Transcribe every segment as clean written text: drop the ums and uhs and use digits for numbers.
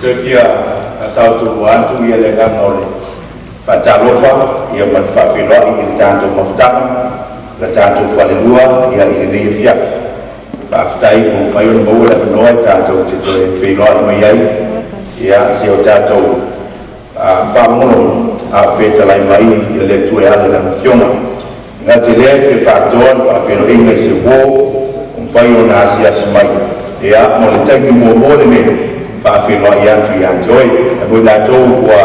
Toe fia faasao atu ia le agaga o le faatalofa ia ma le faafeiloai i le tatou mafutaga, le tatou falelua ia i lenei afiafi. Faafetai ua mafai ona maua le avanoa e tatou te toe feiloai mai ai ia se o tatou faalogologo a o fetalai mai ia le Atua e ala i Lana Afioga. E gata i lea, e fia faatoa le faafeiloaiga i se uo ua mafai ona asiasi mai ia mo le taimi muamua lenei, faafeiloai atu ia te oe. Ae mo i latou ua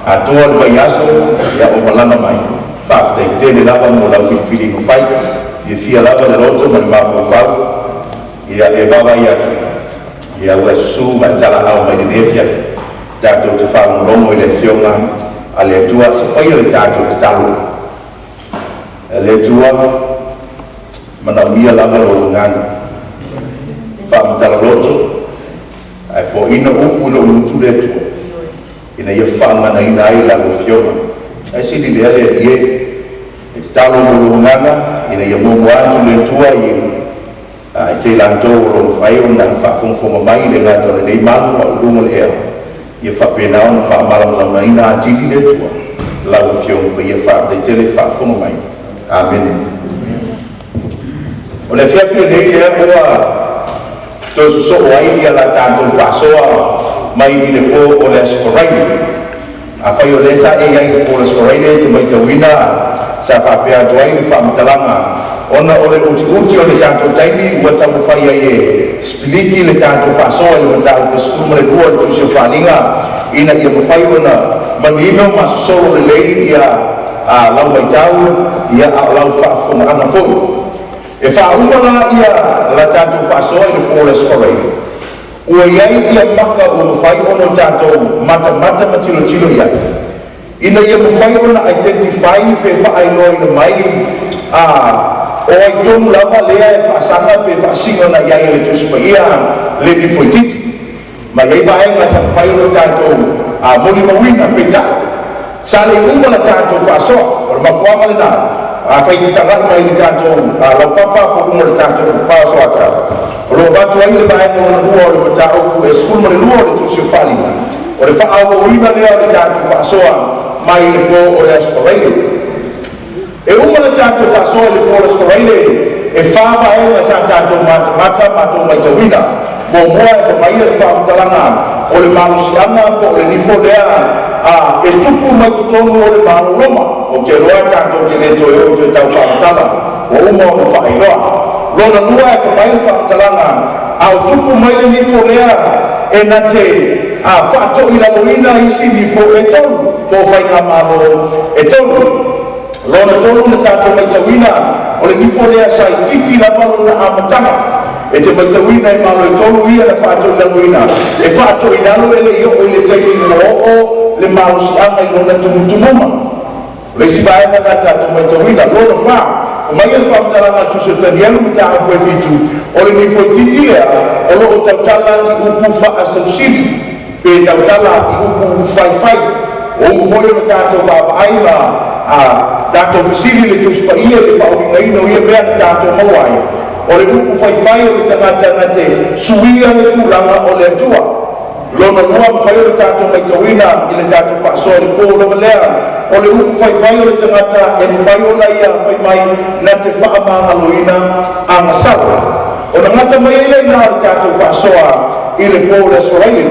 atoa le vaiaso ia o malaga mai, faafetai tele lava mo lau filifiliga fai. Fiafia lava le loto ma le mafaufau ia e vaavaai atu ia ua e susu ma e talaau mai lenei afiafi tatou te faalogologo i le Afioga a le Atua. Se faia le tatou tatalo. E le Atua, manaomia lava lou agaga, faamatala loto ae foaina upu i lou gutu le Atua ina ia faaganaina ai lau Afioga. Ae sili lea le Alii e, e tatalo mo lou agaga ina ia muamua atu le Atua i te i latou o lo o mafai ona faafogafoga mai i le gata o lenei malu a o luga o le ea, ia faapena ona faamalamalamaina atili le Atua lau Afioga Paia. Faafetai tele faafofoga mai. Amene. O le afiafi lenei lea ua toe sosoo ai ia la tatou faasoa mai i le po o le Aso Faraile. Afai o lea sa e i ai i le po o le Aso Faraile, e te matauina sa faapea atu ai le faamatalaga, ona o le utiuti o le tatou taimi ua taumafai ai e sipiliki le tatou faasoa i le mataupu 12 o le Tusi o Faaaliga, ina ia mafai ona manino ma sosolo lelei ia lau matau ia a o lau faafofogaaga foi. E faauma la ia la tatou faasoa i le po o le Aso Faraile, ua i ai ia maka ua mafai ona o tatou matamata ma tilotilo i ai, ina ia mafai ona identify pe faailoaina mai o ai tonu lava lea e faasaga pe faasino na i ai e le Tusi Paia le nifoititi. Ma i ai vaega sa mafai ona tatou molimauina, peitai sa le uma la tatou faasoa. O le mafuaaga lena, afai te tagai mai le tatou laupapa po o luga o le tatou faasoata, o lo o avatu ai le vaega lona lua o le mataupu e 12 o le Tusi o Faaaliga, o le faaauauina lea o le tatou faasoa mai le po o le Aso Faraile. E uma le tatou faasoa i le po o le Aso Faraile, e fa vaega sa tatou matamata matou matauina. Muamua, e fai le faamatalaga o le malosiaga po o le nifo lea e tupu mai totonu o le Malo Roma. Ou te iloa tatou te le toe oo toe tau faamatala, ua uma ona faailoa. Lona lua, e fai le faamatalaga a o tupu mai le nifo lea e na te faatoilaloina isi nifo e tolu po o faigamalo e tolu. Lona tolu na tatou matauina, o le nifo lea sa itiiti lava lona amataga. E te matauina e malo e tolu ia na faatoilaloina, e faatoilalo e le i oo i le taimi ua oo le malosiaga i lona tumutumuga. O le isi vaega na tatou matauina. Lona fa, o mai le faamatalaga a Tusi o Tanielu mataupu e 7, o le nifo itiiti lea o lo o tautala i upu faasausili pe tautala i upu faifai. O umu foi ona tatou vaavaai ma tatou fesili le Tusi Paia i le faauigaina o ia mea na tatou maua ai. O le upu faifai o le tagata na te suia le tulaga o le Atua. Lona lua, mafai ona tatou matauina i le tatou faasoa i le po lava lea, o le upu faifai o le tagata e mafai ona ia fai mai na te faamagaloina agasala. Ona gata mai ai le ina o le tatou faasoa i le po o le Aso Faraile.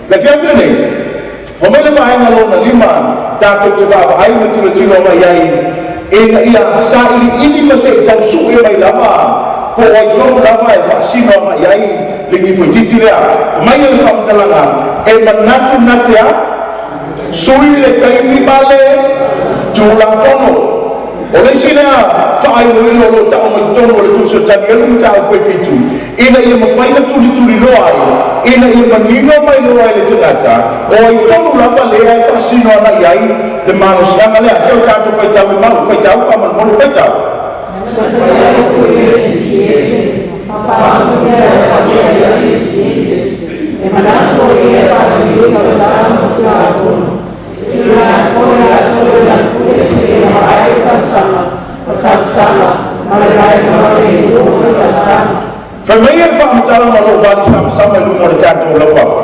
Le afiafi lenei, o mai le vaega lona lima tatou te vaavaai ma tilotilo mai ai, ina ia sailiili ma se i tausue mai lava po o ai tonu lava e faasino agai ai le nifoititi lea. Mai le faamatalaga e manatu na te a sui le taimi ma le Tulafono. O le isi lea faailoilo o lo o tau mai totonu o le Tusi o Tanielu mataupu e 7, ina ia mafai ona tulituliloa ai, ina ia manino mai loa i le tagata o ai tonu lava lea e faasino agai ai le malosiaga lea. Se o tatou faitau e mau faitau faamolemole faitau. E manatu o ia e tausaga ma Tulafono. Tulafono latou na pule seia vaai tausaga o tausaga ma le vaega o le 2 tausaga. Fai mai le faamatalaga o loo vali samasama i luga o le tatou laupapa.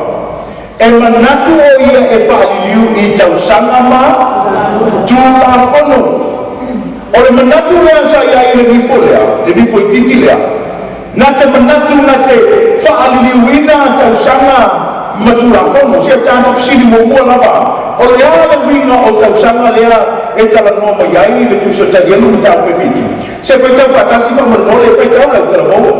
E manatu o ia e faaliliu i tausaga ma tulafono. O le manatu lea sa i ai le nifo lea, le nifo itiiti lea, na te manatu na te faaliliuina tausaga ma tulafono. Se tatou fesili muamua lava, o le a le uiga o tausaga lea e talanoa mai ai le Tusi o Tanielu Mataupu e 7? Se faitau faatasi faamolemole, faitau lau talamo.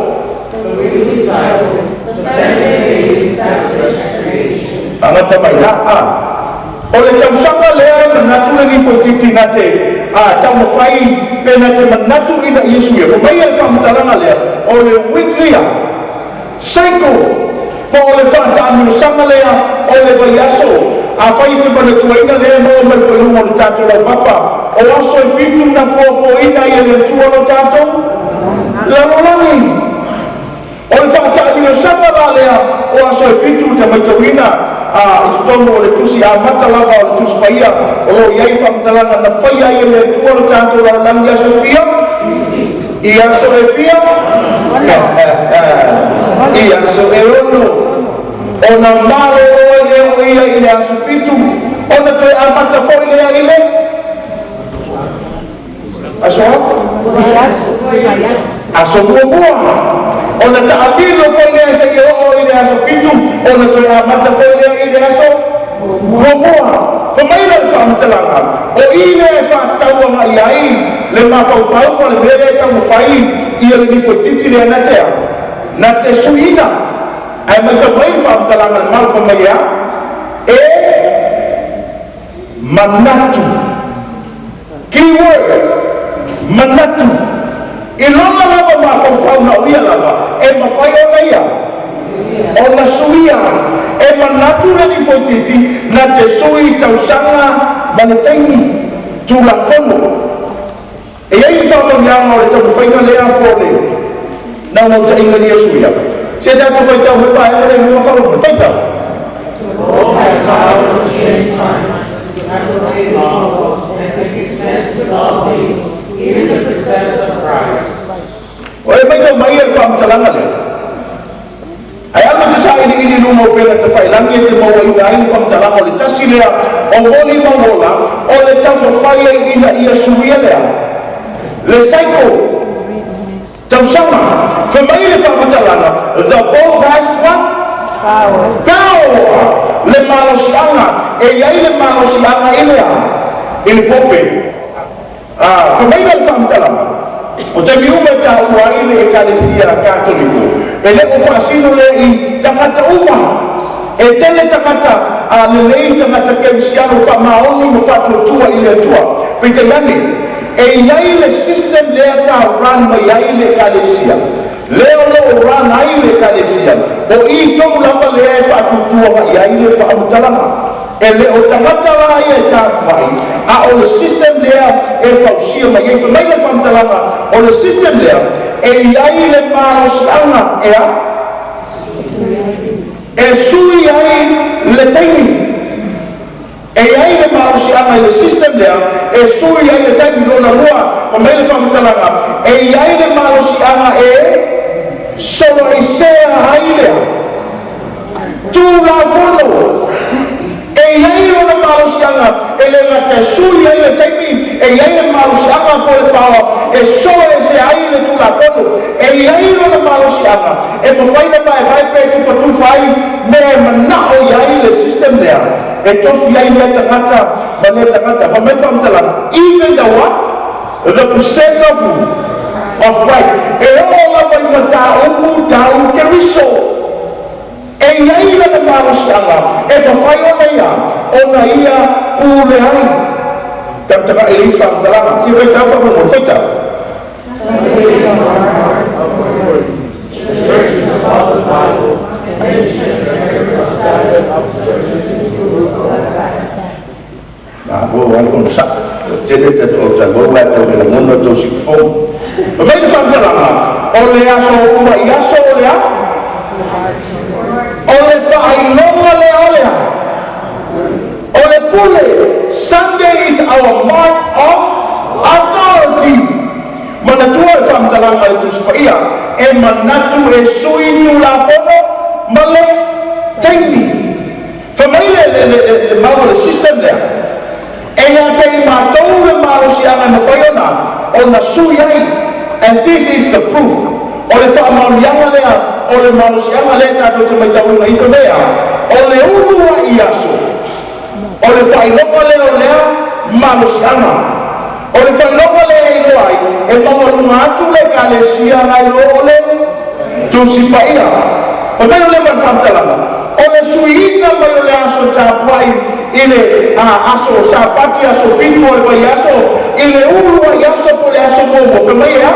The weekly cycle, the seventh day established creation. Agata mai la a o le tausaga lea e manatu le nifo itiiti na te taumafai pe na te manatu ina ia suia. Fai mai le faamatalaga lea o le weekly cycle, po o le faataamilosaga lea o le vaiaso. Afai e te manatuaina lea maua mai foi luga o le tatou laupapa, o aso e 7 na foafoaina ia le Atua lo tatou lalolagi. O le faataamilosaga la lea o aso e 7, te maitauina i totonu o le Tusi Amata lava o le Tusi Paia, o lo o i ai faamatalaga na faia ai e le Atua lo tatou lalolagi aso e fia? I aso e fia? I aso e 6. Ona malolo ai lea o ia i le aso 7, ona toe amata foi lea i le aso aso muamua, ona taamilo foi lea seia oo i le aso 7, ona toe amata foi lea i le aso muamua. Fa mai la le faamatalaga o i lea e faatatauaga i ai le mafaufau po le mea lea e taumafai ia le nifo itiiti lea na tea na te suiina. Ae maitau mai le faamatalaga le mau, fa mai a e manatu, keyword manatu, i lona lava mafaufau na o ia lava e mafai ona ia ona suia. E manatu le nifo itiiti na te sui tausaga ma le taimi tulafono. E i ai le faamanuiaga o le taumafaiga lea po o le naunautaiga ina ia suia. Se tatou faitau mai vaega le lua faamolemole, faitau. Lord has power to change time, and to obey laws, and to dispense with all things, even the precepts of Christ. O e maitau mai e le faamatalaga lea ae alu te sailiili luga o pena tafailagi e te mauaina ai le faamatalaga o le tasi lea o moli mauola o le taumafai ai ina ia suia lea le cycle tausaga. Fa mai le faamatalaga, the pope has what? Power. Power, le malosiaga. E i ai le malosiaga i lea i le pope. Fa mai le faamatalaga o taimi uma e taua ai le Ekalesia Katoliko, e le o faasino lea i tagata uma. E tele tagata a lelei, tagata kerisiano faamaoni ma faatuatua i le Atua. Peitai ane, e i ai le system lea sa run mai ai le Ekalesia lea o loo run ai le Ekalesia, o i tonu lava lea e faatuatua i ai le faamatalaga. E le o tagata la ia e tapuai, a o le system lea e fausia mai ai. Fa mai le faamatalaga o le system lea e i ai le malosiaga e a e sui ai le taimi. E i ai le malosiaga i le system lea e sui ai le taimi. Lona lua, fa mai le faamatalaga, e i ai le malosiaga e soloaisea ai lea tulafono. E i ai lona malosiaga e le gata e sui ai le taimi, e i ai le malosiaga po le power e soloaisea ai le tulafono. E i ai lona malosiaga e mafai na vaevae pe tufatufa ai mea e manao i ai le system lea e tofi ai lea tagata ma lea tagata. Fa mai faamatalaga, even the what? The precepts of who? Of Christ. E oo lava i mataupu tau Keriso, e i ai lana malosiaga e mafai ona ia pule ai. Tagataga e le isi faamatalaga, se faitau faamolemole, faitau. Sunday is our mark of authority. The churches of all the Bible and missions records of Sabbath observance prove that fact. Malo ai ona sa tele tatou talou la tau le lagona tau sifou. Fa mai le faamatalaga o le aso ua i aso o le a o le faailoga lea o lea o le pule. Sunday is our mark of authority. Manatua le faamatalaga le Tusi Paia, e manatu e sui tulafono ma le taimi. system lea e ia te i matou le malosiaga e mafai ona sui ai. And this is the proof o le faamaoniaga lea o le malosiaga lea tatou te maitauina ifo mea o le ulu ai aso o le faailoga lea o lea malosiaga o le faailoga lea e iloa ai e maualuga atu le Ekalesia nai lo o le Tusi Paia. Fa mai o le ma le faamatalaga o le suiina mai o le aso tapuai i le aso Sapati, aso 7 o le vaiaso, i le ulu ai aso po le aso muamua. Fa mai ea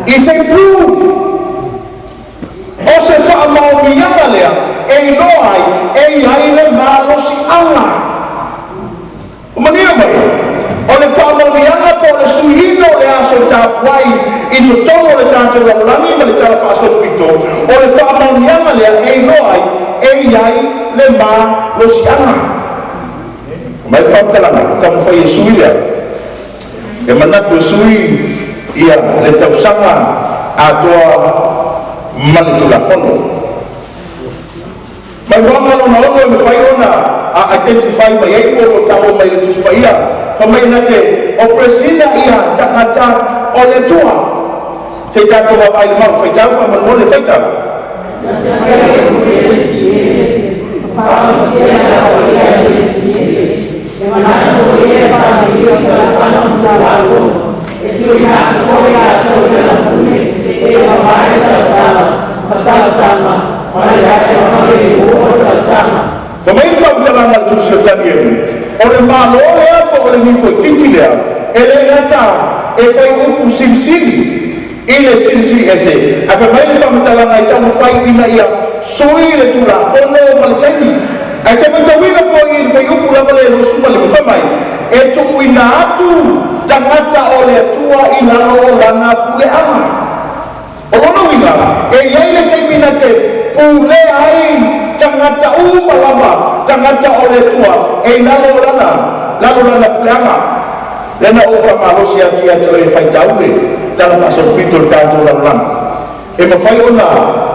is a proof o se faamaoniaga lea e iloa ai e i ai le malosiaga. O manino mai o le faamaoniaga po o le suiina o le aso tapuai i totonu o le tatou lalolagi ma le tala faasolopito, o le faamaoniaga lea e iloa ai e i ai le malosiaga. Mai le faamatalaga taumafai e sui lea e manatu e sui ia le tausaga atoa ma le Tulafono. Mai uaga lona ono e mafai ona identify mai ai po o lo taua mai le Tusi Paia. Fa mai na te opresina ia tagata o le Atua. Sei tatou vaavaai le mau faitau faamolemole faitau. Fa mai le faamatalaga a le Tusi o Tanielu o le malo lea po o le nifoititi lea e le gata e fai upu silisili i le silisili ese, ae fai mai le faamatalaga e taumafai ina ia sui le Tulafono ma le taimi. Ae te matauina foi i le faiupu lava le 25, fai mai e tuuina atu tagata o le Atua i lalo o lana puleaga. O lona uiga e i ai le taimi na te pulea ai tagata uma lava, tagata o le Atua e i lalo o lana puleaga. Lea na ou faamalosi atu ia te oe e faitau le tala faasolopito o le tatou lalolagi e mafai ona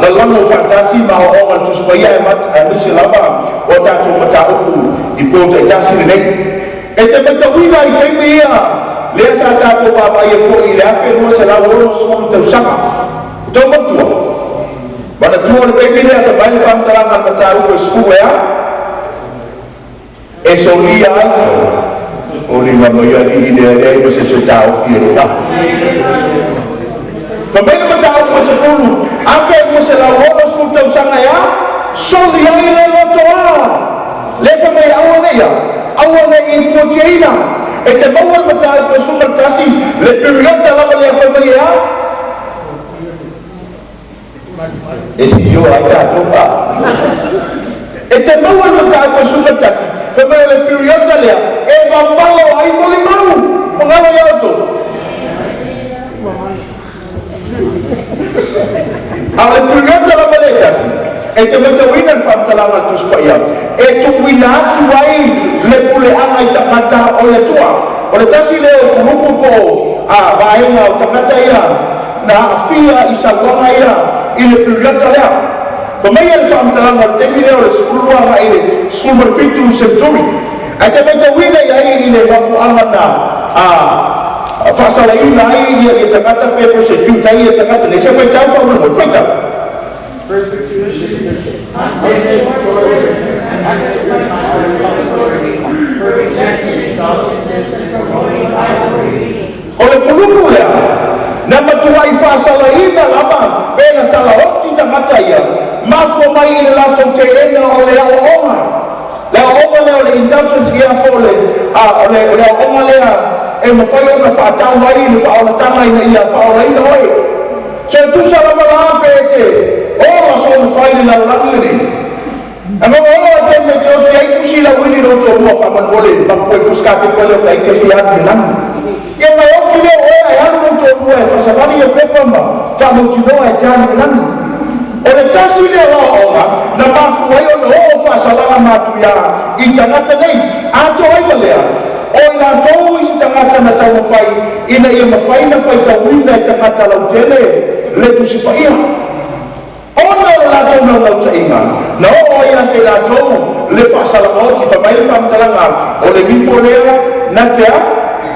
lalago faatasi ma aoaoga le Tusi Paia aemaise lava o tatou mataupu i po taitasi lenei. E te matauina i taimi ia lea sa tatou vaavaai ai foi i le 1260 tausaga. O tau manatua manatua le taimi lea fai mai le faamatalaga a le mataupu e 10 ea e solia ai o lima mai alii lea leai ma se se taofi e ta. Fa mai le mataupu e 10 1260 tausaga ea soli ai le lotoa le fa mai aua nei aua nei fuatiaina. E te maua le mataupu e 11 le periota lava lea fai mai ea e si o ai tatou pa. E te maua le mataupu e 11 fai mai le periota lea e vavalo ai molimau o ngalo ia outou. A o le periota lava lea tasi e te matauina le faamatalaga a le Tusi Paia e tuuina atu ai le puleaga i tagata o le Atua. O le tasi lea o kulupu po o vaega o tagata ia na aafia i sauaga ia i le periota lea. Fa mai le faamatalaga o le taimi lea o le 12 agai i le 17 century. Ae te matauina i ai i le mafuaaga na faasalaina ai ia tagata pe prosecute ai ia tagata nei. Se faitau faamolemole faitau. O le pulupu lea na matuai faasalaina lava pe na salaoti tagata ia mafua mai i le latou teena o le aoaoga. Le aoaoga lea o le indulgence ia po o le aoaoga lea e mafai ona faatau ai le faaolataga ina ia faaolaina oe. So e tusa lava la pe te ola soona fai le lalolagi lenei. Angogo ai te me te oti ai kusi la wili lo to lua faamolemole mapu e fuska pe pole o kai ke fia atu le lagi. Ia mai oti lea oe ai alu lo to lua e faasavali e pepa ma faamautinoa e te alu le lagi. O le tasi lea o aoaoga na mafua ai ona oo faasalaga matuia i tagata nei. Atoa ai ma lea o i latou isi tagata na taumafai ina ia mafai na faitauina e tagata lautele le Tusi Paia. Ona o le latou naunautaiga Na oo ai ia te i latou le faasalamaoti faamai le faamatalaga o le nifo lea na te a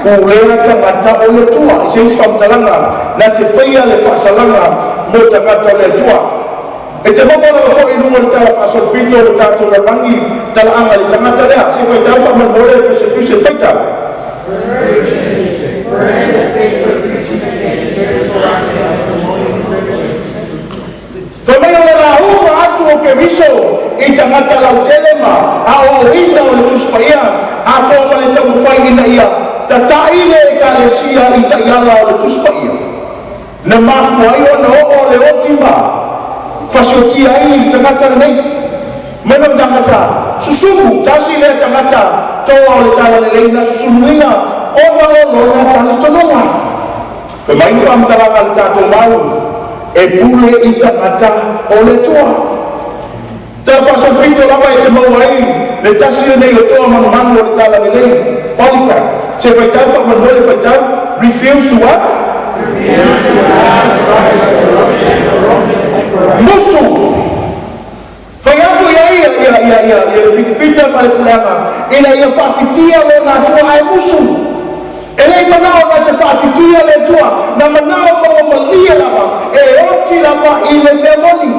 pulea tagata o le Atua. I se isi faamatalaga, na te faia le faasalaga mo tagata o le Atua. E te maua lava fo'i i luga o le tala faasolopito o le tatou lalolagi talaaga i le tagata lea. Se i faitau faamolemole le persecution faitau. Fai mai o le lauga atu o Keriso i tagata lautele ma aoaoina o le Tusi Paia atoa ma le taumafai ina ia tata'i le Ekalesia i taiala o le Tusi Paia. Na mafua ai ona oo le oti ma fasiotia ai le tagata lenei. Mai le tagata susunu, tasi lea tagata toa o le talalelei na susunuina ona o lona talitonuga. Fai mai le faamatalaga a le tatou mau, e pule i tagata o le Atua. Tala faasolopito lava e te maua ai le tasi lenei o toa manumanu o le talalelei, Polycarp. Se faitau faamolemole, faitau. Refuse to what? Musu fai atu ia ia ia ia ia ia le fitafita ma le puleaga ina ia faafitia lona Atua, ae musu. E lei manao na te faafitia le Atua, na manao maua malie lava e oti lava i le mea moni.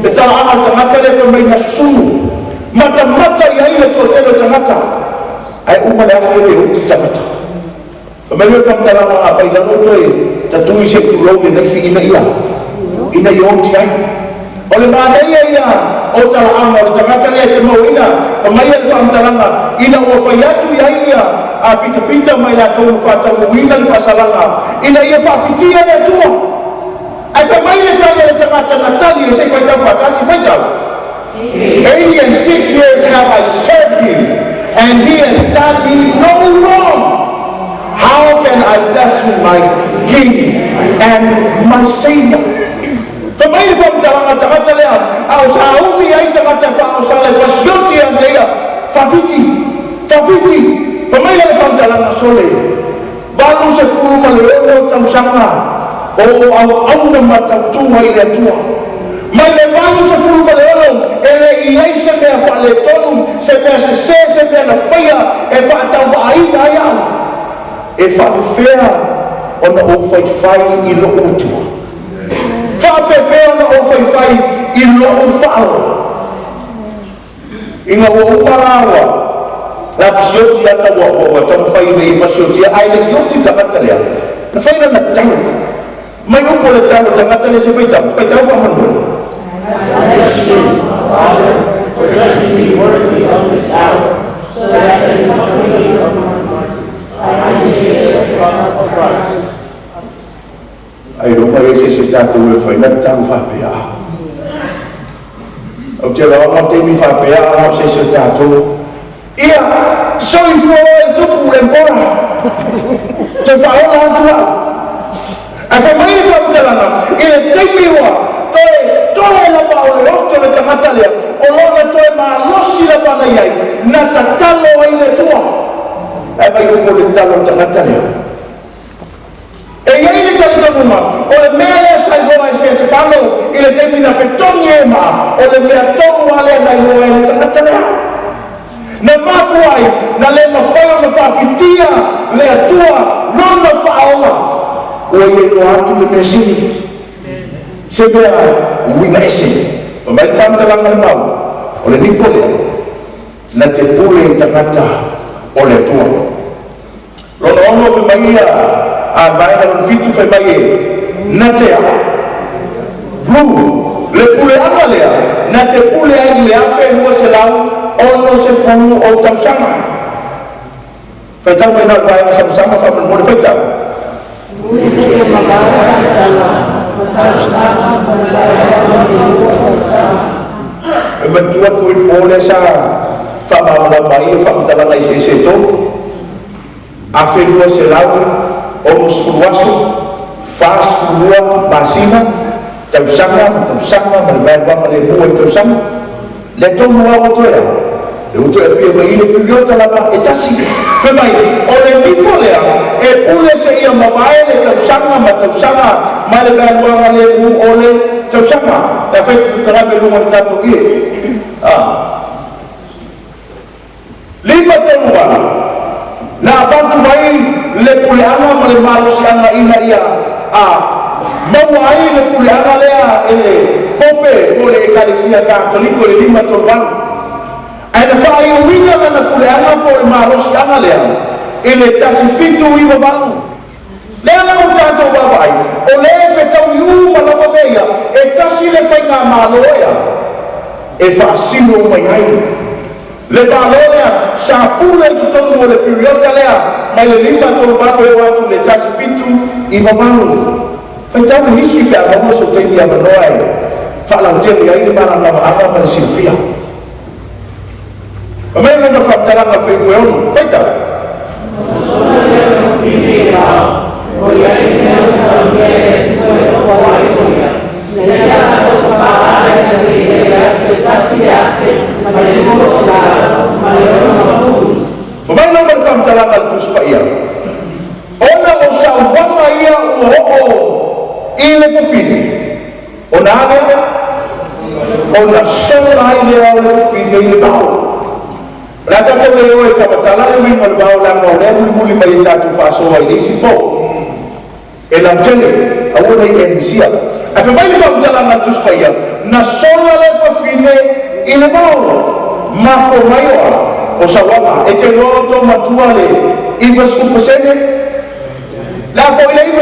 Le talaaga o le tagata lea fai mai na susunu matamata i ai le toatele o tagata, ae uma le afe e oti le tagata. Fai mai le faamatalaga a mai lalo toe tatui se tulou lenei fiina ia ina ia oti ai. O le manaia ia o talaaga o le tagata lea e te mauaina. Fai mai le faamatalaga ina ua fai atu i ai ia a fitafita mai latou na faataunuuina le faasalaga ina ia faafitia le Atua. Ae fai mai le tali a le tagata na tali e se i faitau faatasi, faitau. 86 years have I served him, and he has done me no wrong. How can I blaspheme my king and my savior? Fai mai le faamatalaga tagata lea, a o sauni ai tagata faaosala e fasioti ia te ia, faafiti, faafiti. Fai mai le faamatalaga sole, 86 tausaga o o auauna ma tautua i le Atua. Mai le 86 e le i ai se mea faaletonu, se mea sesē, se mea na faia e faatauvaaina ai au. E faafefea ona ou faifai i lou Atua? Faapefea ona ou faifai i lou faaola? Ina ua uma la ua la fasioti ata ua taumafai ina ia fasiotia, ae le i oti le tagata lea, na fai lana talo. Mai upu o le talo tagata lea se faitau, faitau faamolemole. Father, for judging me worthy of this hour, so that in the company of my martyrs, I may share the honor of Christ. Ai roma e se se tatou e fai na talo faapea. Ou te laoga o taimi faapea a o se se tatou. Ia, soifua e tupu le pora. Te whaola atu au. Ae fai mai le faamatalaga, i le taimi ua toe tole lava o le oto le tagata lea, o lona toe malosi lava na i ai, na tatalo ai le Atua. Ae mai upu o le talo o le tagata lea. E iai le talitonuga, o le mea lea sa iloa e Setefano i le taimi na fetogi e maa, o le mea tonu lava lea na iloa e le tagata lea. Na mafua ai na le mafai ona faafitia le Atua lona faaola. Ua ia iloa atu le mea sili, se mea uiga ese. Fai mai le faamatalaga le mau, o le nifo lea na te pule i tagata o le Atua. Lona ono fai mai ia a vaega lona fitu fai mai e na te a rule le puleaga lea na te pule ai i le 1260 o tausaga. Faitau mai na o le vaega samasama faamolemole, faitau. E manatua foi le po lea sa faamalamalama ai ia faamatalaga eseese e tolu. 1260 aso, 42 masina, tausaga ma tausaga ma le vaeluaga lemu o le tausaga. Lea tonu lava ua toe a, le ua toe apia mai i le piriota lava e tasi. Fai mai, o le nifo lea e pule seia mavae le tausaga ma tausaga ma le vaeluaga lemu o le tausaga. Tausaga e afai tagame luga o le tatou ie. 538 na avatu ai le puleaga ma le malosiaga ina ia maua ai le puleaga lea e le Pope po le Ekalesia Katoliko i le 538. Ae na faaiuina lana puleaga po o le malosiaga lea i le 1798. Lea la ua tatou vaavaai, o lea e fetaui uma lava mea ia, e tasi le faigamalo ea e faasino mai ai. Le malo lea sa pule i totonu o le piriota lea mai le 538 e oo atu i le 1798. Faitau le history pe a maua sou taimi avanoa e faalautele ai le malamalamaaga ma le silafia. Fai mai lona faamatalaga fuaiupu e 6. Faitau. Fai mai lona le faamatalaga a le Tusi Paia, ona o sauaga ia ua oo i le fafine, ona a lea? Ona sola ai lea o le fafine i le vao. O le a tatou le o e faamatala le uiga o le vao leaga o lea e mulimuli mai e tatou faasoa i le isi po. E lautele, aua ne i e misia. Ae fai mai le faamatalaga a le Tusi Paia, na sola le fafine i le vao. Mafua mai o a? O sauaga. E te iloa outou matua le 90%? Le a foi le 90%?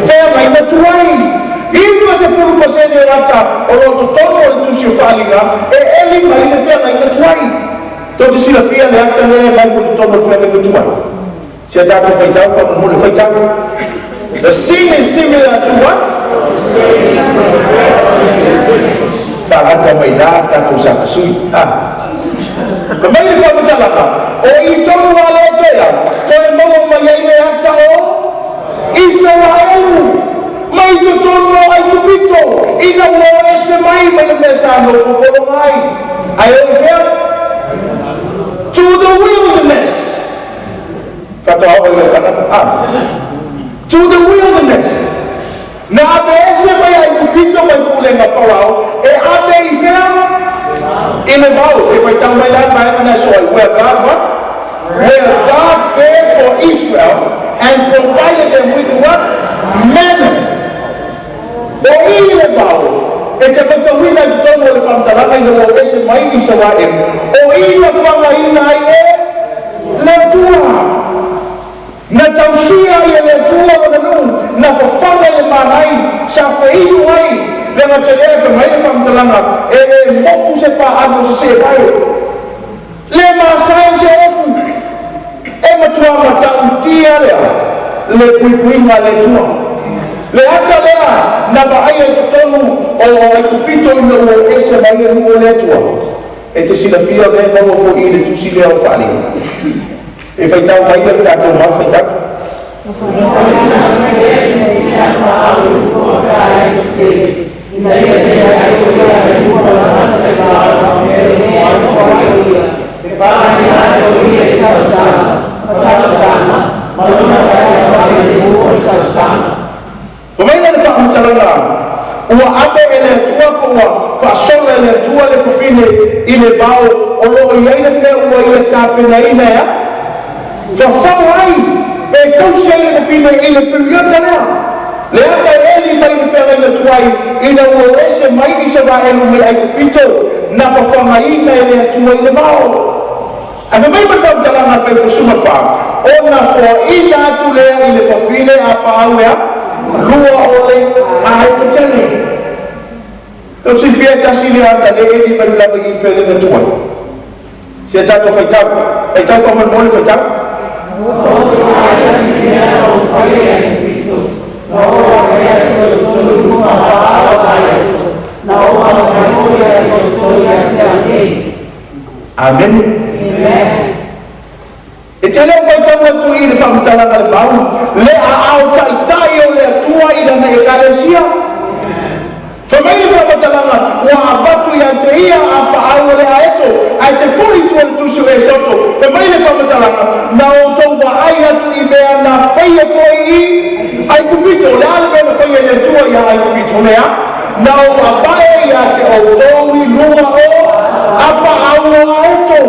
Feagaiga tuai. 90% o ata o lo o totonu o le tusi o Faaaliga e eli mai le feagaiga tuai. Tou te silafia le ata lea e mai foi totonu o le feagaiga tuai. Se tatou faitau faamolemole, faitau. The sin is similar to what? Faalata mai la tatou sapasui. Fai mai le faamatalaga, o i tonu a le toe toe maua mai ai le ata o Isaraelu mai totonu o Aikupito ina ua o ese mai mai le mea sa nofo pologa ai. Ae o i fea? To the wilderness. Faatoa oo i le Kanana. To the wilderness. Na ave ese mai Aikupito mai pulega Farao e ave i fea? I le vao. Se faitau mai la vaega na so ai. Where God what? Where God cared for Israel and provided them with what? Manna. O i le vao, e te matauina i totonu o le faamatalaga ina ua o ese mai Isaraelu, o i na fagaina ai e le Atua. Na tausia ai e le Atua lona nuu, na fafaga i le magai, sa feiu ai, le gata i lea fai mai le faamatalaga, e le moku se paaga o se sevae. Le masae se ofu, e matua matautia lea, le puipuiga a le Atua. Le ata lea na vaai ai totonu o Aikupito ina ua o ese mai le nuu o le Atua. E te silafia lea maua foi i le tusi lea o Faaaliga. E faitau mai le tatou mau faitau. Fai mai le faamatalaga, ua ave e le Atua po ua faasola e le Atua le fafine i le vao o loo i ai le mea ua ia tapenaina ea. Fafaga ai pe tausi ai le fafine i le piriota lea. Le ata e eli mai le feagaiga tuai ina ua o ese mai Isaraelu mai Aikupito na fafagaina e le Atua i le vao. Ae fai mai ma le faamatalaga a fuaiupu 14, ona foaina atu lea i le fafine a paau ea lua o le ae tetele. Tou silafia e tasi lea ata le eli mai le i feagaiga tuai. Se tatou faitau. Faitau faamolemole, faitau. Amene. E te leo mai tau atu i le faamatalaga le mau, le aao taitai o le Atua i lana ekalesia. Fai mai le faamatalaga ua avatu ia te ia apaau o le aeto ae te fo'i i tua i le tusi o Esoto. Fai mai le faamatalaga na outou vaai atu i mea na faia foi i Aikupito. O le a le mea na faia e le Atua ia Aikupito? O lea na ou avae ia te outou i luga o apaau o aeto.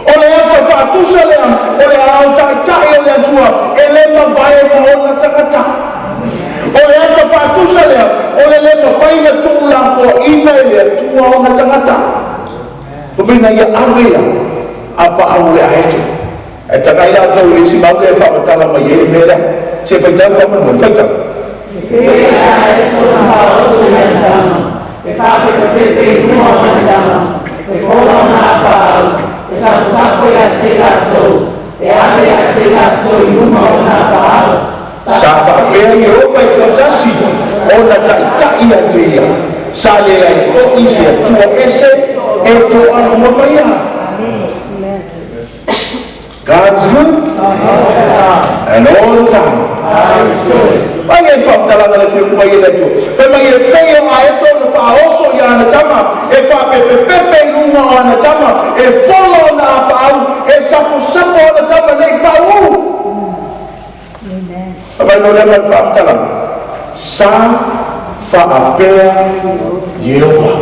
O le ata faatusa lea o le ao taitai o le Atua e le mavae ma ona tagata. O le ata faatusa lea o le le mafai na tuulafoaina e le Atua ona tagata. Fai ia ave ia apaau o le aeto. Ae tagai la outou i le isi mau lea e faamatala mai ai le mea lea. Se faitau faamolemole, faitau. E faapepepepe i luga o ana tama, e fola ona apaau, e saposapo ia te latou, e ave ia te latou i luma o ona apaau. Sa faapea Ieova e toatasi ona taitai ia te ia. Sa leai fo'i se Atua ese e toalua ma ia. God is good and all the time. Ai e faamatalaga le fia pai e le Atua. Fai mai e pei o aeto na faaoso ia ana tama, e faapepepepe i luga o ana tama, e fola ona apaau, e saposapo ona tama nei pau. Fai mai lea ma le faamatalaga. Sa faapea Ieova.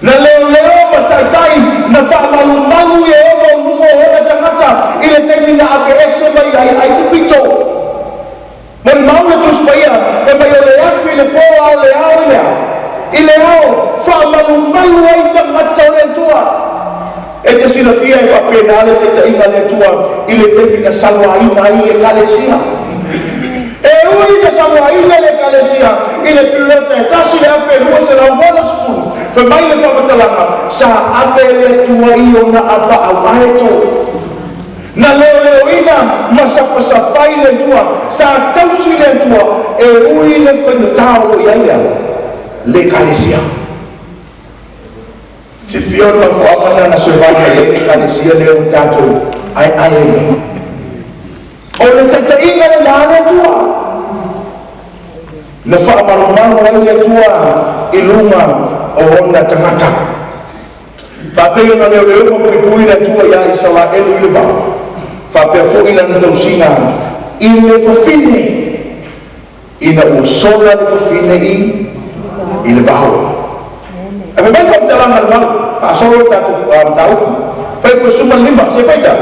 Na leoleo ma taitai na faamalumalu Ieova o luga o ona tagata i le taimi na ave ese mai ai Aikupito. Mo le mau le Tusi Paia, fai mai o le afi le po a o le ao i le ao. I le ao, faamalumalu ai tagata o le Atua. E te silafia e faapena le taitaiga a le Atua i le taimi na sauaina ai le Ekalesia. E ui na sauaina le Ekalesia i le piriota e 1260, fai mai le faamatalaga sa ave le Atua i ona apaau aeto. Na leoleoina ma sapasapai le Atua, sa tausi le Atua e ui le faigata o lo i ai lea le Ekalesia. Silafia o le mafuaaga lena na survive mai ai le Ekalesia lea ua tatou aeae ai nei. O le taitaiga lena a le Atua. Na faamalumalu ai le Atua i luga o ona tagata. Faapea ona leoleo ma puipui le Atua ia Isaraelu i le vao. Faapea foi lana tausiga i le fafine ina ua sola le fafine i le vao. Ae fai mai faamatalaga le mau, faasolo le tatou mataupu. Fai po 15, se faitau.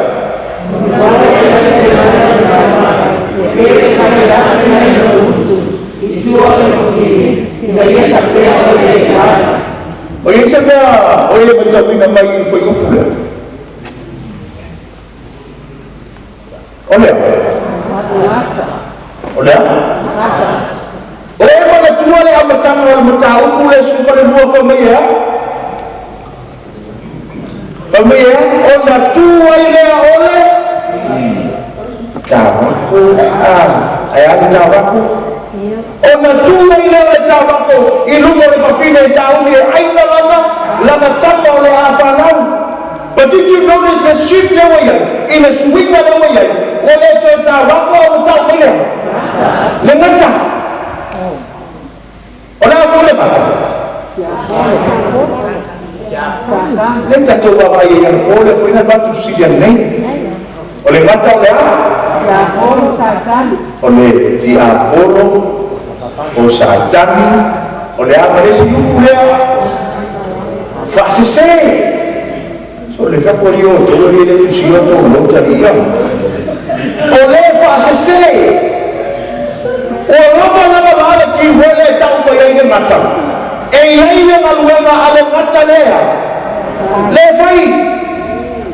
I tua o le fafine, ina ia sapea o le i ai. O i se mea o ia matauina mai i le fuaiupu lea. O lea. O lea. O e manatua le amataga o le mataupu le 12 fai mai ea? Fai mai ea? Ona tu ai lea o le tavako. Ah, ai a le tavako? Ona tu ai lea o le tavako i luga o le fafine e sauni e aina lana, lana tama o le a fanau. But did you notice the shift lea ua iai? I le suiga lea ua iai, ua le toe tavako o tau mai lea. Le gata. O le a foi le gata? Le tatou vaavaai ai anapo lea foi na avatu fesili nei. O le gata o le a? Tiapolo Satani. O le tiapolo o Satani. O le a ma le isi upu lea? Faasese. So le fako i o tau e le tusi o tau lo tali ia. O le faasese. Ua lava lava la le kiwe le tau mai ai le gata. E iai le galuega a le gata lea. Le fai.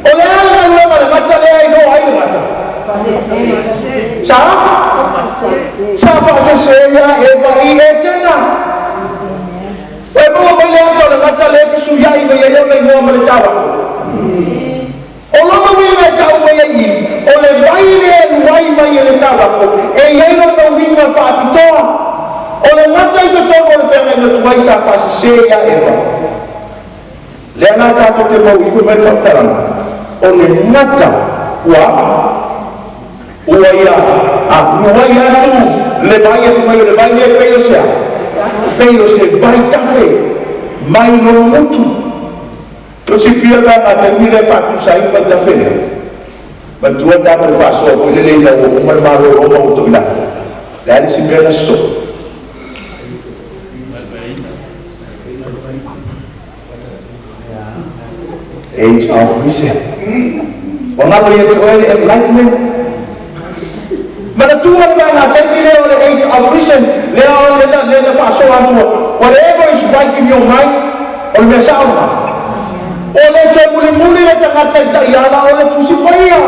O le a le galuega le gata lea i loa ai le gata. Sa? Sa faasese ia Eva i Etena. E maua mai le ata o le gata le fesuiai mai ai ona igoa ma le tavako. O lona uiga e tau mai ai i, o le vai le luai mai e le tavako, e iai lona uiga faapitoa. O le gata i totonu o le feagaiga tuai sa faasese ia Eva. Lea la tatou te mau ifo mai le faamatalaga, o le gata ua ua ia a luai atu le vai e fai mai o le vai le pei o sea. Pei o se vaitafe mai lona gutu. O silafia pe a taimi lea e faatusa ai le vaitafe lea. Manatua le tatou faasoa foi lele ina ua uma le Malo o Roma ua toilalo. Le a le isi mea na sosoo? Age of Reason. Ua galo ia te oe le Enlightenment? Manatua le vaega taimi lea o le Age of Reason, lea o le lea na faasoa atua. Whatever is right in your mind, o le mea sao lena. O le toe mulimuli le tagata i taiala o le Tusi Paia.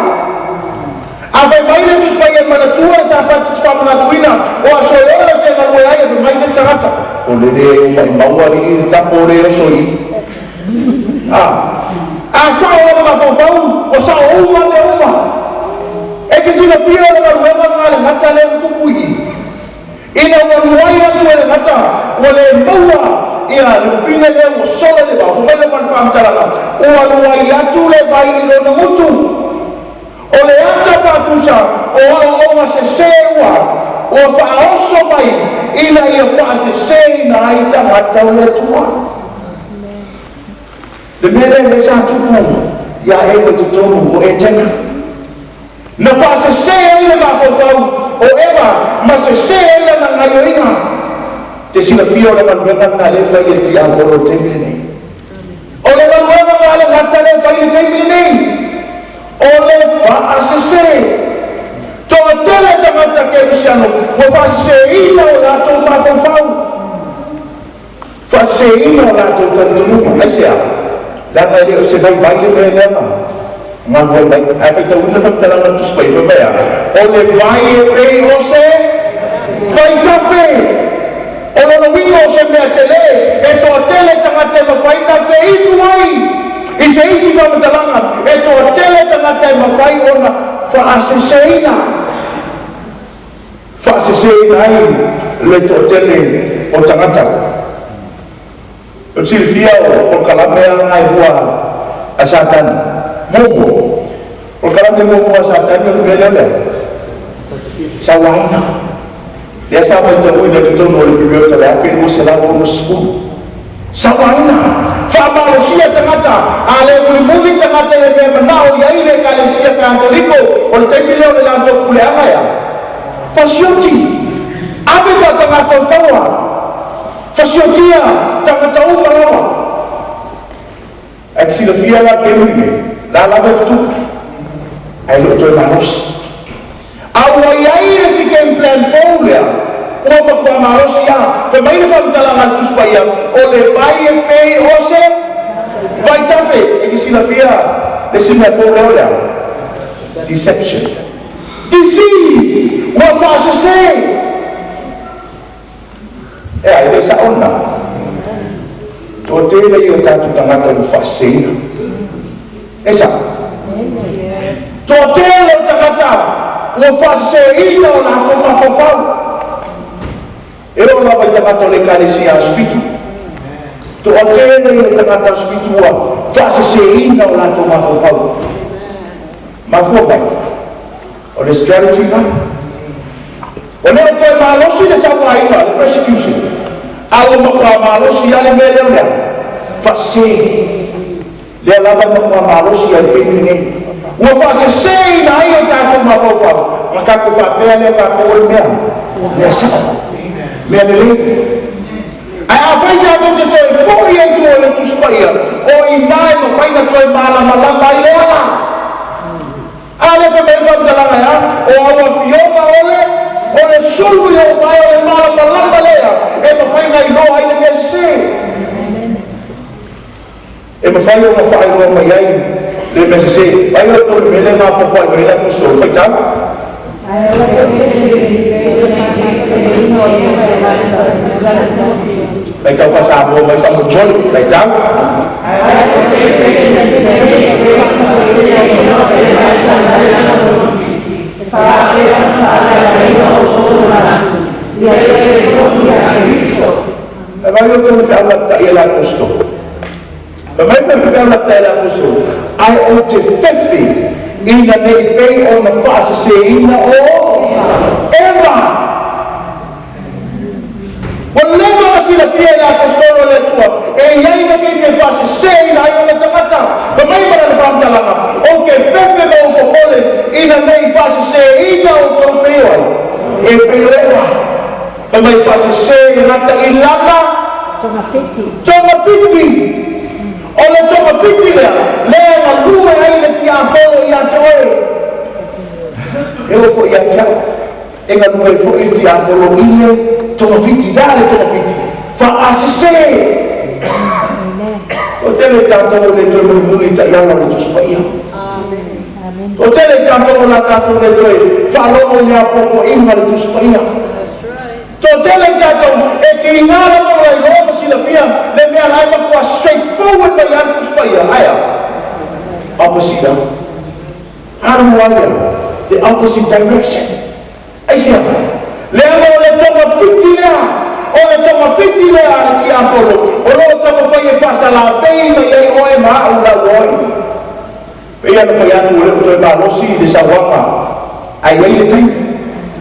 A fai mai le Tusi Paia, manatua le Sapati te faamanatuina o aso e ola te galue ai, e fai mai le tagata. Fo le le umaimau alii le tapo le oso i. A sao o le mafaufau, o sao uma le uma. E te silafia o le galuega lena a le gata lea na tupu i i. Ina ua luai atu e le gata, ua le maua ia le fafine lea ua sola i le vao. Fai mai le mana faamatalaga, ua luai atu le vai i lona gutu. O le ata faatusa o aoaoga sesē ua faaoso mai ina ia faaseseina ai tagata o le Atua. Le mea lea lea sa tupu ia Eva i totonu o Etena. Na faasese ai le mafaufau o Eva ma sese ai lana gaioiga. Te silafia o le galuega lena lea fai e le tiapolo i le taimi lenei. O le galuega lena le gata lea fai i le taimi lenei. O le faasese. Toatele tagata kerisiano ua faaseseina o latou mafaufau. Faaseseina o latou talitonuga. Aisea? Leaga e le o se vaivai le mea lea na galue mai. Ae faitauina faamatalaga a le Tusi Paia fai mai a, o le vai e pei o se vaitafe. O lona uiga o se mea tele e toatele tagata e mafai ona feinu ai. I se isi faamatalaga, e toatele tagata e mafai ona faaseseina. Faaseseina ai le toatele o tagata. O te silafia o polokalame lava e lua a Satani. Muamua, polokalame muamua a Satani o le mea lea o lea. Sauaina. Lea sa matauina i totonu o le piriota le 1260. Sauaina. Faamalosia tagata, a le mulimuli tagata i le mea manao i ai le Ekalesia Katoliko o le taimi lea o le latou puleaga ea. Fasioti. Ave faatagata o taua. Fasiotia tagata uma lava. Ae te silafia la taimi lenei, la lava e tutupu, ae le o toe malosi. A ua i ai le isi game plan fou lea, ua matua malosi lava. Fai mai le faamatalaga a le Tusi Paia, o le vai e pei o se vaitafe. E te silafia le isi mea fou lea o le a? Deception. Deceive. Ua faasese. E ai le sa'o lena. Toatele ia o tatou tagata ua faaseseina. E sa'o. Toatele o tagata ua faaseseina o latou mafaufau. E oo lava i tagata o le Ekalesia Aso Fitu. Toatele ia o tagata Aso Fitu ua faaseseina o latou mafaufau. Mafua mai o le strategy lena. O lea o toe malosi le sauaina, le persecution. A ua matua malosi lava le mea lea o lea. Faasese. Lea lava e matua malosi ai taimi nei. Ua faaseseina ai o tatou mafaufau. Ma tatou faapea lea tatou o le mea. Mea sao. Mea lelei. Ae afai tatou te toe foi ai tua o le Tusi Paia, o i ina e mafai na toe malamalama ai le ala. A le fai mai faamatalaga ea, o au afioga o le sulu i ou vae o le malamalama lea e mafai na iloa ai le mea sese. E mafai ona faailoa mai ai le mea sese. Vai o tolu mea lea mapopo ai mai le apostolo faitau. Ae o le Faitau faasamoa mai faamolemole. Faitau. E vai o tolu feau lapataia le apostolo. Fai mai foi feau lapataia le apostolo. Ae ou te fefe ina nei pei ona faaseseina o Eva. Ua leva silafia e le aposetolo a le Atua e i ai le taimi e faaseseina ai ona tagata. Fai mai ma lana faamatalaga, ou te fefe ma ou popole ina ne i faaseseina outou pei o ai e pei o Eva. Fai mai faasese le gata i lana togafiti. O le togafiti lea lea e galue ai le tiapolo ia te oe, e oo foi ia te au e galue ai foi le tiapolo i le togafiti. Le a le togafiti? Faasese. O tele tatou o le toe mulimuli taiala o le Tusi Paia. O tele tatou o la tatou le toe faalogo i le apoapoaiga le Tusi Paia. Toatele i tatou e tiga lava ona iloa ma silafia le mea la e matua straight forward mai lava le Tusi Paia. Ae a opposite alu ai the opposite direction. Aisea? Leaga o le togafiti lea, o le togafiti lea a le tiapolo o lo o taumafai e faasalavei mai ai oe ma au lau oe. Pei ona fai atu, o le o toe malosi i le sauaga, ae i ai le taimi,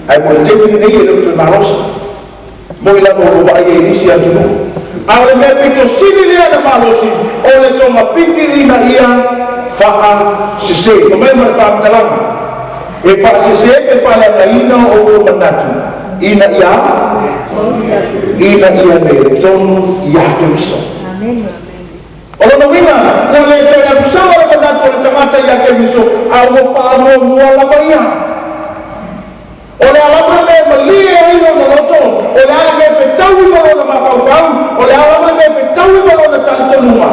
ae mo le taimi lenei e le o toe malosi mo i lava o lo vaai ai nisi atunuu. A o le mea pito sili lea na malosi o le togafiti ina ia faasese. Fai mai ma le faamatalaga, e faasese pe faaleagaina o outou manatu ina ia le tonu ia Keriso. O lona uiga ua le toe alusaga le manatu o le tagata ia Keriso, a ua faamuamua lava ia. O le a lava le mea malie ai lona loto, o le a le mea fetaui ma lona mafaufau, o le a lava le mea fetaui ma lona talitonuga,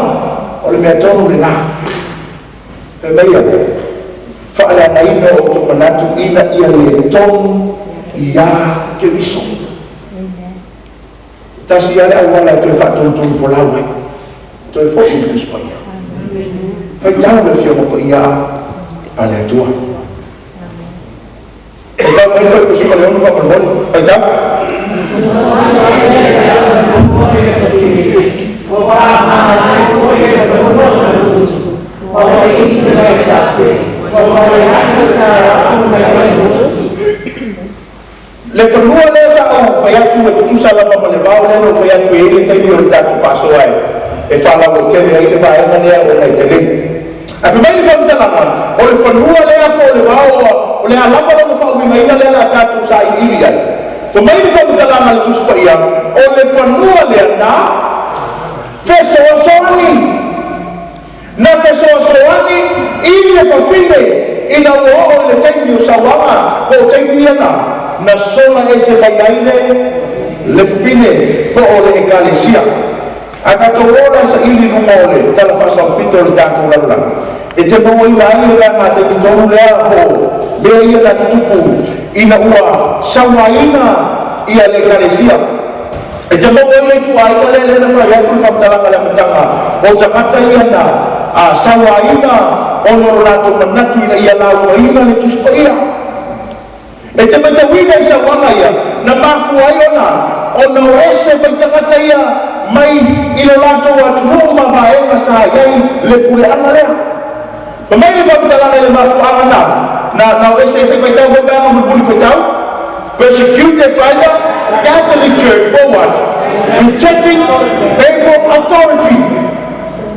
o le mea tonu lena. Fai mai ia faaleagaina o outou manatu ina ia le tonu ia Keriso. Tasi ia le auala e toe faatonutonu folau ai, toe foi i le Tusi Paia, faitau le Afioga Paia a le Atua. Faitau mai le Fuaiupu 16 faamolemole, faitau. Ua faamama foi le fanua ma le usu, ma ua inu le vaitafe, ua maualalo sa au mai ai motu. Le fanua lea sa ou fai atu e tutusa lava ma le vao lea na ou fai atu e i le taimi o le tatou faasoa e faalauaitele ai le vaega lea ona e tele. Ae fai mai le faamatalaga, o le fanua lea po o le vao, o le a lava lona faauigaina lea la tatou sailiili ai. Fai mai le faamatalaga a le Tusi Paia, o le fanua lea na fesoasoani, na fesoasoani i le fafine ina ua oo i le taimi o sauaga po o taimi ia na sola ese mai ai le fafine po o le ekalesia. A tatou o la saili luga o le tala faasaopito o le tatou lalolagi e te mauaina ai le vaega taimi tonu lea po o mea ia na tutupu ina ua sauaina ia le ekalesia. E te maua ai le ituaiga lea lea na fai atu le faamatalaga le amataga o tagata ia na sauaina ona o lo latou manatu ina ia lauaina le Tusi Paia. E te matauina i sauaga ia na mafua ai ona o ese mai tagata ia mai i lo latou atunuu ma vaega sa i ai le puleaga lea. Fa mai le faamatalaga i le mafuaaga na o ese ese. Faitau mai vaega mulimuli, faitau. Persecuted by the Catholic Church for what? Rejecting papal authority.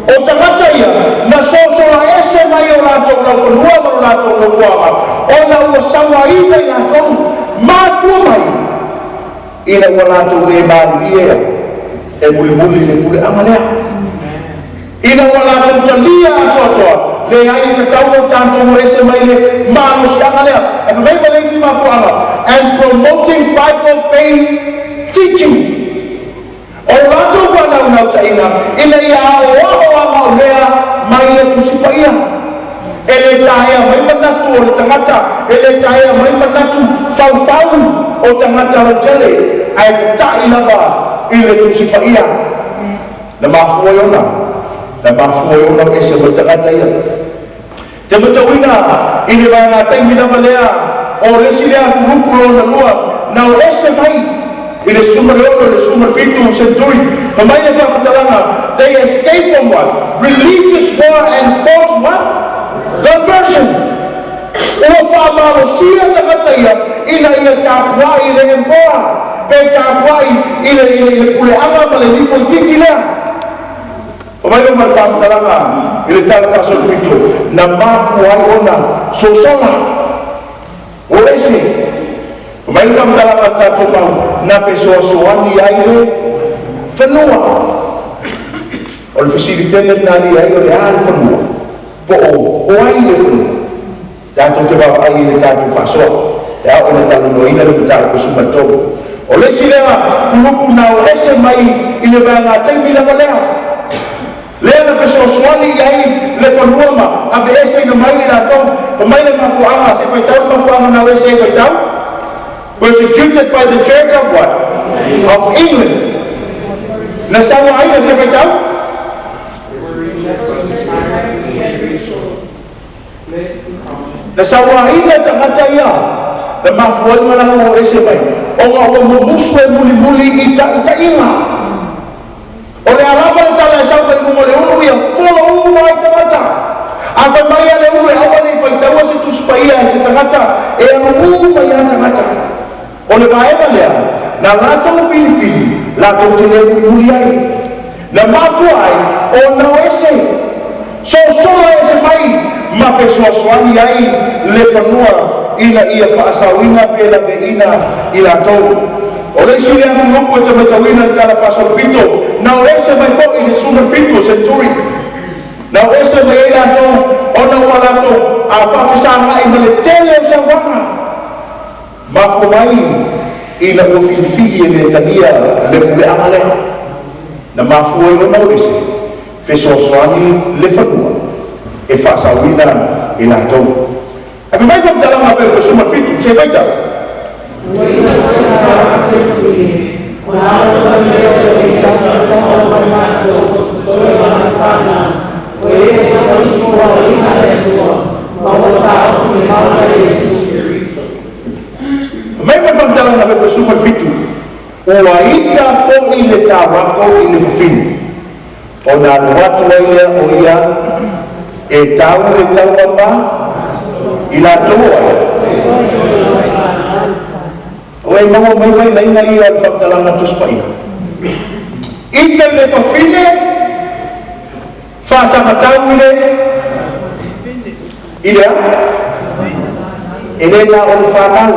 O tagata ia na sosola ese mai o latou laufanua ma lo latou nofoaga ona ua sauaina i latou, mafua mai ina ua latou le malilie e mulimuli le puleaga lea ina ua latou talia atoatoa leai e tatau o tatou ese mai le malosiaga lea. Ae fai mai ma le isi mafuaaga, and promoting Bible based teaching. O latou faanaunautai ina ia aoao agaolea mai le Tusi Paia, e le taea mai manatu o le tagata, e le taea mai manatu faufau o tagata lautele, ae tata'i lava i le Tusi Paia. Na mafua ai ona na mafua ai ona ese mai tagata ia. Te matauina i le vaega taimi lava lea o le isi lea kulupu lona lua na o ese mai i le 16 i le 17 century. Fa mai le faamatalaga, they escape from what? Religious war and false what? Conversion. Ua faamalosia tagata ia ina ia tapuai i le emperor. Pe tapuai i le puleaga ma le nifo itiiti lea. O mai ma le faamatalaga i le tala faasolopito na mafua ai ona sosola o ese. O mai le faamatalaga a le tatou mau na fesoasoani ai le fanua. O le fesili tele lena li ai o le a le fanua po o ai le fanua. Tatou te vaavaai i le tatou faasoa e ao ona talanoaina le mataupu 13. O le isi lea kulupu na o ese mai i le vaega taimi lava lea. Lea na fesoasoani i ai le fanua ma aveeseina mai i latou. Fa mai le mafuaaga se faitau le mafuaaga na o ese ai faitau. Persecuted by the Church of what? Of England. Na saua ai le faitau? Na sauaina tagata ia na mafua ai ona latou o ese mai ona ua mumusu e mulimuli i taʻitaʻiga. O le alava le tala e sau mai luga o le ulu ia folo uma ai tagata. A fai mai a le ulu e aua nei faitaua se Tusi Paia e se tagata e alu uma ia tagata. O le vaega lea na latou filifili latou te le mulimuli ai. Na mafua ai ona o ese. Sosola ese mai ma fesoasoani ai le fanua ina ia faasaoina pe laveina i latou. O le isi lea kulupu e te matauina le tala faasolopito na o ese mai foi i le 17 century. Na o ese mai ai latou ona ua latou faafesagai ma le tele o sauaga. Mafua mai ina ua filifili e le talia le puleaga lea. Na mafua ai ona o ese fesoasoani le fanua e faasaoina i latou. Ae fai mai faamatalaga a 17 se faitau. Mai ma faamatalaga a 17 ua ita foʻi le taurako i le fafine ona alu atu ai lea o ia e tau le taua ma i latou ai. O e maua mai mai laiga ia o le faamatalaga Tusi Paia. Ita i le fafine faasagatau i le i le a? E le na o le fanau.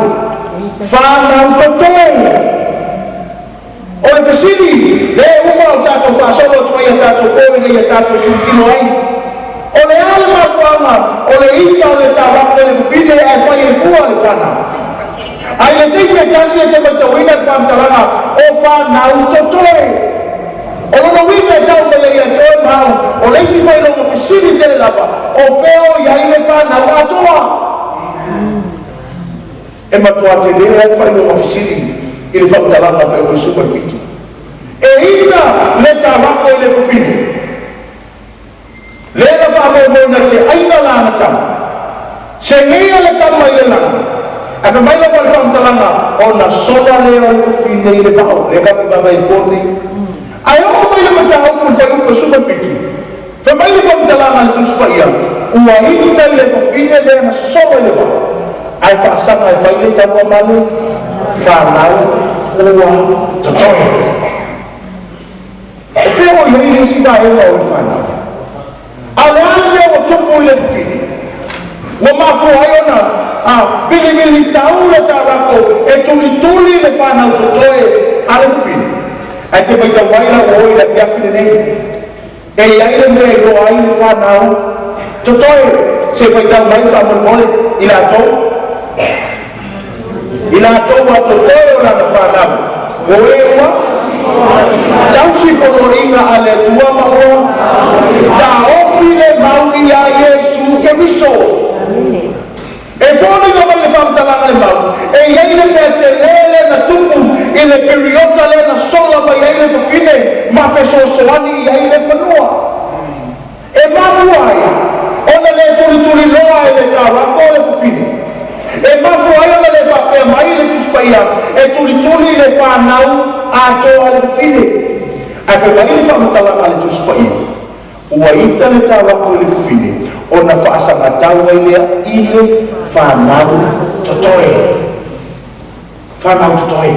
Fanau totoe. O le fesili le uma o tatou faasolo atu ai a tatou po ina ia tatou tilotilo ai. O le a le mafuaaga o le ita o le taurako i le fafine ae fai ai fua le fanau. Ai le taimi e tasi e te matauina le faamatalaga o fanau totoe. O lona uiga e tau mai ai ia te oe ma au o le isi failoga fesili tele lava o fea o i ai le fanau atoa. E matua tele ai le failoga fesili i le faamatalaga 17. E ita le taurako i le fafine. Lea na faamoemoe na te aina lana tama. Segeia le tama i le lagi. Ae fai mai lava le faamatalaga ona sola lea o le fafine i le vao. Lea tatou te vaavaai i le po lenei. Ae oo mai le mataupu i le fuaiupu 17. Fai mai le faamatalaga a le Tusi Paia, ua ita i le fafine lea na sola i le vao. Ae faasaga e fai le taua ma le fanau ua totoe. E fea o i ai le isi vaega o le fanau? A o le a le mea ua tupu i le fafine? Ua mafua ai ona vilivili tau le taurako e tulituli le fanau totoe a le fafine. Ae te matau mai la ua o i le afiafi lenei. E i ai le mea e iloa ai le fanau totoe. Se faitau mai faamolemole i latou. I latou ua totoe o lana fanau. O e ua tausi poloaiga a le Atua ma ua taofi le mau ia Iesu Keriso. E foliga mai le faamatalaga le mau, e i ai le mea tele lea na tupu i le piriota lea na sola mai ai le fafine ma fesoasoani i ai le fanua. E mafua ai ona le tulituliloa e le taurako le fafine. E mafua ai ona le faapea mai le Tusi Paia e tulituli le fanau atoa le fafine. Ae fai mai le faamatalaga a le Tusi Paia, ua ita le taurako i le fafine ona faasagatau ai lea i le fanau totoe. Fanau totoe.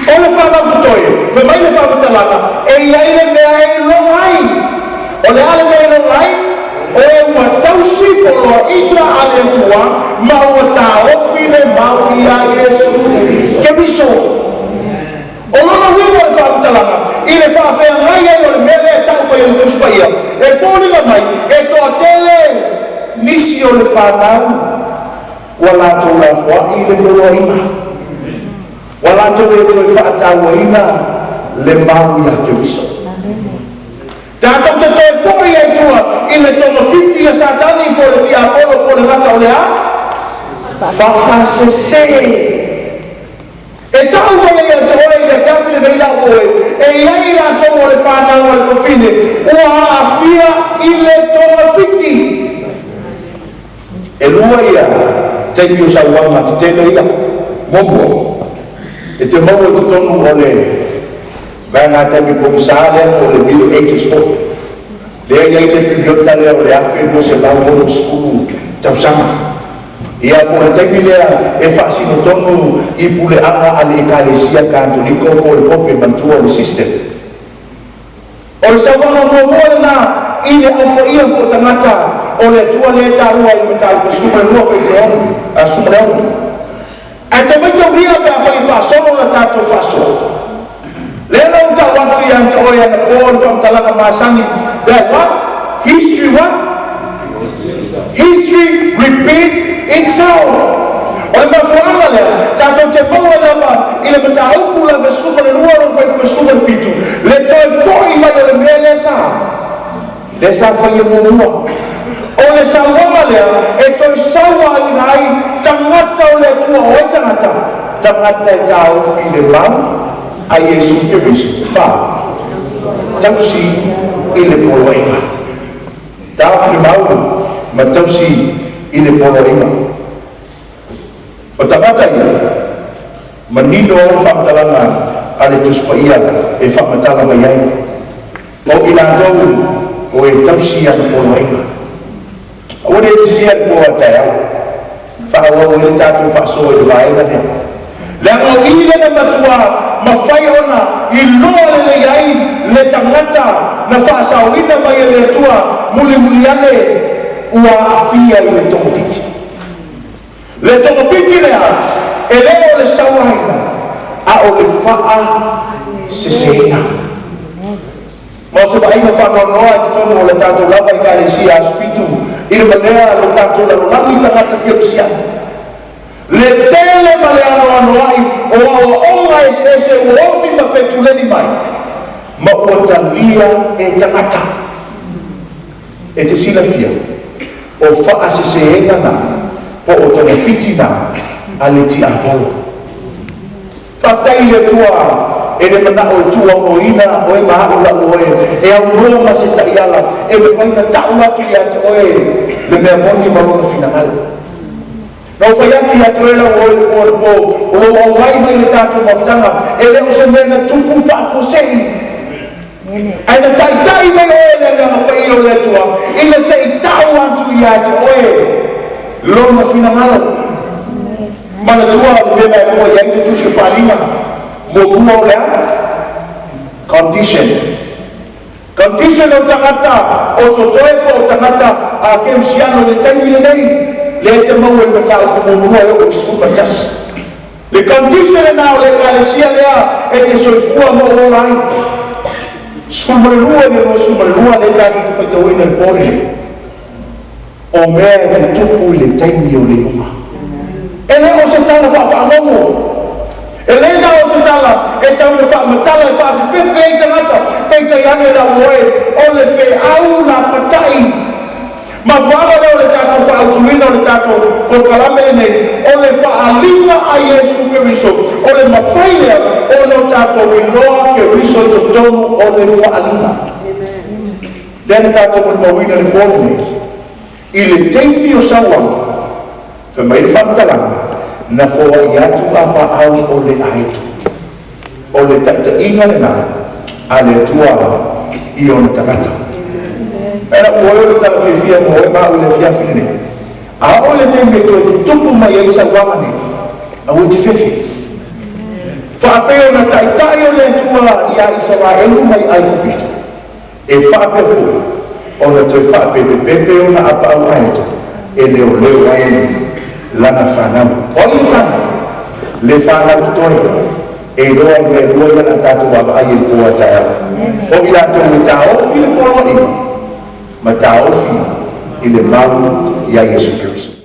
O le fanau totoe, fai mai le faamatalaga, e i ai le mea e iloa ai. O le a le mea e iloa ai? O ua tausi poloaiga a le Atua ma ua taofi le mau ia Iesu Keriso. O lona uiga o le faamatalaga i le faafeagai ai o le mea lea e tau mai e le Tusi Paia, e foliga mai e toatele nisi o le fanau ua latou lafoai le poloaiga, ua latou le toe faatauaina le mau ia Keriso. Tatou te toe foi ai tua i le togafiti a Satani po o le tiapolo po o le gata o le a faasese. E tau mai ai ia te oe i le afiafi lenei lau oe, e i ai i latou o le fanau a le fafine ua aafia i le togafiti. E lua ia taimi o sauaga tetele ia. Muamua, e te maua i totonu o le vaega taimi pogisa lea po o le Middle Ages foi. Lea e i ai le piriota lea o le 1260 tausaga. Ia po o le taimi lea e faasino tonu i puleaga a le Ekalesia Katoliko po o le Pope manatua o le system. O le sauaga muamua lena i le aupaia po o tagata o le Atua lea e taua i le mataupu 12 fuaiupu 16. Ae te maitaulia pe afai e faasolo la tatou faasoa. Lea la ua tau atu ia te oe anapo le faamatalaga masani, that what? History what? History repeats itself. O le mafuaaga lea, tatou te maua lava i le mataupu lava 12 lona fuaiupu 17, le toe foi mai o le mea lea sa faia muamua. O le sauaga lea e toe sauaina ai tagata o le Atua. O ai tagata? Tagata e taofi le mau a Iesu Keriso. Ma tausi i le poloaiga. Taofi le mau ma tausi i le poloaiga. O tagata ia, manino au le faamatalaga a le Tusi Paia e faamatala mai ai. O i latou o e tausi ana poloaiga. Aua le isia le po a taeao. Faaauau ai le tatou faasoa i le vaega lea. Leaga o i le na matua mafai ona iloa lelei ai le tagata na faasaoina mai e le Atua mulimuli ane ua aafia i le togafiti. Le togafiti lea, e le o le sauaina, a o le faaseseina. Ma o se vaaiga faanoanoa i totonu o le tatou lava Ekalesia Aso Fitu i le malea le tatou lalolagi tagata kerisiano. Le tele ma le anoanoai o aoaoga eseese ua ofi ma fetuleni mai, ma ua talia e tagata. E te silafia, o faaseseega na, po o togafiti na a le tiapolo. Faafetai i le Atua e le manao e tuuaunoaina oe ma a'u lau oe e aunoa ma se taiala e mafai ona ta'u atu ia te oe le mea moni ma lona finagalo. Na ou fai atu ia te oe lau oe le po le po o lou auai mai le tatou mafutaga, e le o se mea na tupu faafuasei. Ae na taitai mai oe le Agaga Paia o le Atua ina se i ta'u atu ia te oe lona finagalo. Manatua o le mea vaelua i ai le tusi o Faaaliga. Muamua o le a? Condition. Condition o tagata o totoe po o tagata a kerisiano i le taimi lenei lea te maua i le mataupu muamua e oo i 11. Le condition lena o le ekalesia lea e te soifua ma ou ola ai. 12 i le 22 lea tatou te faitauina le po lenei. O mea e tutupu i le taimi o le iuga. E le o se tala faafaalogo. E le na o se tala e tau le faamatala e faafefefe ai tagata, peitai ane lau oe o le feau la patai. Mafuaaga lea o le tatou faaautuina o le tatou polokalame lenei, o le faaaliga a Iesu Keriso, o le mafai lea ona o tatou iloa Keriso i totonu o le faaaliga. Lea na tatou molimauina le po lenei. I le taimi o sauaga, fai mai le faamatalaga, na foai atu apaau o le aeto. O le taitaiga lena a le Atua i ona tagata. E lau oe o le tala fiafia mo oe ma au i le afiafi lenei. A oo le taimi e toe tutupu mai ai sauaga nei, aua e te fefe. Faapea ona taitai o le Atua ia Isaraelu mai Aikupito, e faapea foi ona toe faapepepepe ona apaau aeto e leoleo ai lana fanau. O ai le fanau? Le fanau totoe. E iloa i mea e lua ia o le a tatou vaavaai ai i le po a taeao. O i latou e taofi le poloaiga ma taofi i le mau ia Iesu Keriso.